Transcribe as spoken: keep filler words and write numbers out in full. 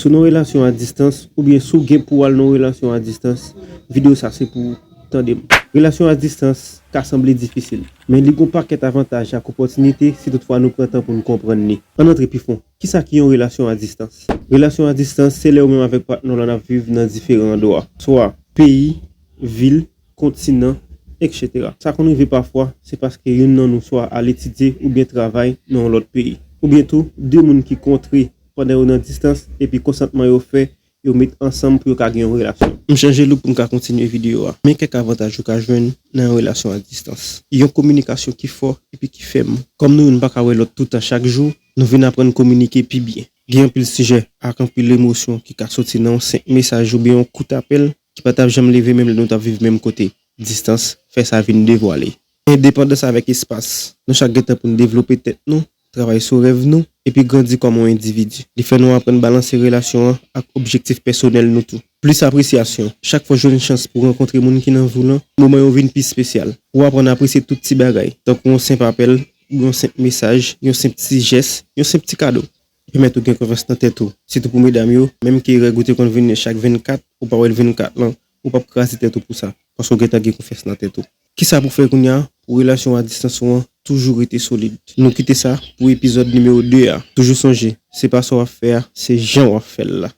Ou nan relasyon a distans, oubyen si w gen pou w al nan yon relasyon a distans, videyo sa se pou ou, tande m. Relasyon a distans ka sanble difisil, men li gen yon pakèt avantaj ak opòtinite si toutfwa nou pran tan pou n konprann li. Ann antre pi fon. Kisa ki yon relasyon a distans? Relasyon a distans se lè ou menm avèk patnè w lan n ap viv nan diferan andwa, swa peyi, vil, kontinan, etsetera. Sa konn rive pafwa, se paske youn nan nou swa al etidye oubyen travay nan yon lòt peyi. Oubyen tou, de moun ki kontre pandan yo nan distans epi konsantman yo fè yo met ansanm pou yo ka gen yon relasyon. M chanje look pou m ka kontinye videyo a. Men kèk avantaj ou ka jwenn nan yon relasyon a distans. Yon kominikasyon ki fò epi ki fèm. Kòm nou youn pa ka wè lòt toutan chak jou, nou vin aprann kominike pi byen. Gen anpil sijè ak anpil emosyon ki ka soti nan yon senp mesaj oubyen yon kout apèl ki pa t ap janm leve menm lè nou t ap viv menm kote. Distans fè sa vin devwale. Endepandans avèk espas. Nou chak gen tan pou n devlope tèt nou, travay sou rèv nou, epi grandi kòm yon endividi. Li fè nou aprann balanse relasyon an ak objektif pèsonèl nou tou. Plis apresyasyon. Chak fwa w jwenn chans pou w rankontre moun ki nan vi w lan, moman yo vin pi espesyal. Ou aprann apresye tout ti bagay, tankou yon senp apèl, yon senp mesaj, yon senp ti jès, yon senp ti kado. Pèmèt ou gen konfyans nan tèt ou, sitou pou medam yo, menm ke règ ou te konn vini chak vennkat, ou pa wè l vennkat lan, ou p ap kraze tèt ou pou sa, paske w gentan gen konfyans nan tèt ou. Kisa pou w fè kounye a pou relasyon a distans ou an toujou rete solid? Nou kite sa pou epizòd nimewo de a. Toujou sonje, se pa sa w ap fè a, se jan w ap fè l la.